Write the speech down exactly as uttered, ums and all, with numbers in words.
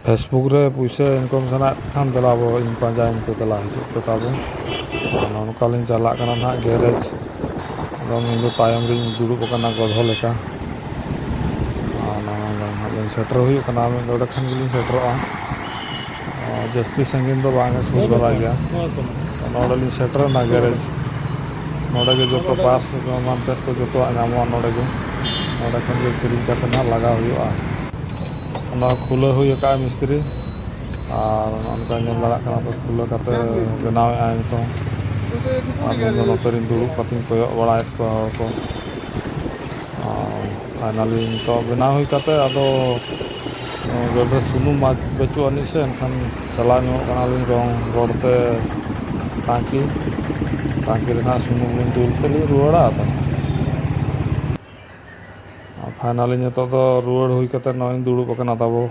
Facebook ᱨᱮ ᱯᱩᱭᱥᱟᱹ income ᱥᱟᱱᱟᱭᱮᱫ ᱠᱷᱟᱱ ᱫᱮᱞᱟ ᱵᱚ ᱤᱧ ᱯᱟᱸᱡᱟᱧ ᱯᱮ, ᱫᱮᱞᱟ ᱦᱤᱡᱩᱜ ᱯᱮ ᱛᱟᱵᱚ᱾ ᱟᱨ ᱱᱚᱜᱼᱚ ᱱᱚᱝᱠᱟ ᱞᱤᱧ ᱪᱟᱞᱟᱜ ᱠᱟᱱᱟ ᱱᱟᱦᱟᱜ garage᱾ ᱟᱫᱚ ᱢᱤᱫ ᱫᱚ ᱛᱟᱭᱚᱢ ᱨᱤᱧ ᱫᱩᱲᱩᱵ ᱟᱠᱟᱱᱟ ᱜᱚᱫᱷᱚ ᱞᱮᱠᱟ᱾ ᱟᱨ ᱱᱚᱜᱼᱚ ᱱᱚᱰᱮ ᱱᱟᱦᱟᱜ ᱞᱤᱧ ᱥᱮᱴᱮᱨ ᱦᱩᱭᱩᱜ ᱠᱟᱱᱟ, ᱢᱤᱫ ᱰᱚᱸᱰᱮ ᱠᱷᱟᱱ ᱜᱮᱞᱤᱧ ᱥᱮᱴᱮᱨᱚᱜᱼᱟ᱾ ᱟᱨ ᱡᱟᱹᱥᱛᱤ ᱥᱟᱺᱜᱤᱧ ᱫᱚ ᱵᱟᱝ, ᱥᱩᱨ ᱫᱷᱟᱨᱟ ᱜᱮᱭᱟ᱾ ᱱᱚᱰᱮ ᱞᱤᱧ ᱥᱮᱴᱮᱨᱮᱱᱟ garage᱾ ᱱᱚᱰᱮ ᱜᱮ ᱡᱚᱛᱚ parts ᱮᱢᱟᱱ ᱛᱮᱫ ᱠᱚ ᱡᱚᱛᱚᱣᱟᱜ ᱧᱟᱢᱚᱜᱼᱟ ᱱᱚᱰᱮ ᱜᱮ᱾ ᱱᱚᱰᱮ ᱠᱷᱚᱱ ᱜᱮ ᱠᱤᱨᱤᱧ ᱠᱟᱛᱮ ᱱᱟᱦᱟᱜ ᱞᱟᱜᱟᱣ ᱦᱩᱭᱩᱜᱼᱟ᱾ ᱚᱱᱟ ᱠᱷᱩᱞᱟᱹᱣ ᱦᱩᱭ ᱟᱠᱟᱫᱼᱟ ᱢᱤᱥᱛᱨᱤ᱾ ᱟᱨ ᱱᱚᱜᱼᱚ ᱱᱚᱝᱠᱟ ᱧᱮᱞ ᱫᱟᱲᱮᱭᱟᱜ ᱠᱟᱱᱟ ᱯᱮ, ᱠᱷᱩᱞᱟᱹᱣ ᱠᱟᱛᱮ ᱵᱮᱱᱟᱣᱮᱫᱼᱟᱭ ᱱᱤᱛᱚᱝ᱾ ᱟᱨ ᱤᱧ ᱫᱚ ᱱᱚᱛᱮ ᱨᱤᱧ ᱫᱩᱲᱩᱵ ᱠᱟᱛᱮᱧ ᱠᱚᱭᱚᱜ ᱵᱟᱲᱟᱭᱮᱫ ᱠᱚᱣᱟ ᱦᱚᱲ ᱠᱚ᱾ ᱟᱨ finally ᱱᱤᱛᱚᱜ ᱵᱮᱱᱟᱣ ᱦᱩᱭ ᱠᱟᱛᱮ ᱟᱫᱚ ᱜᱟᱹᱰᱤ ᱨᱮ ᱥᱩᱱᱩᱢ ᱢᱟ ᱵᱟᱹᱪᱩᱜ ᱟᱹᱱᱤᱡ ᱥᱮ, ᱮᱱᱠᱷᱟᱱ ᱪᱟᱞᱟᱣ ᱧᱚᱜᱚᱜ ᱠᱟᱱᱟᱞᱤᱧ ᱨᱚᱝ ᱨᱚᱲ ᱛᱮ ᱴᱟᱝᱠᱤ᱾ ᱴᱟᱝᱠᱤ ᱨᱮᱱᱟᱜ ᱥᱩᱱᱩᱢ ᱞᱤᱧ ᱫᱩᱞ ᱛᱮᱞᱤᱧ ᱨᱩᱣᱟᱹᱲᱟ᱾ ᱟᱫᱚ finally ᱱᱤᱛᱚᱜ ᱫᱚ ᱨᱩᱣᱟᱹᱲ ᱦᱩᱭ ᱠᱟᱛᱮ ᱱᱚᱜᱼᱚᱭ ᱤᱧ ᱫᱩᱲᱩᱵ ᱟᱠᱟᱱᱟ ᱛᱟᱵᱚ᱾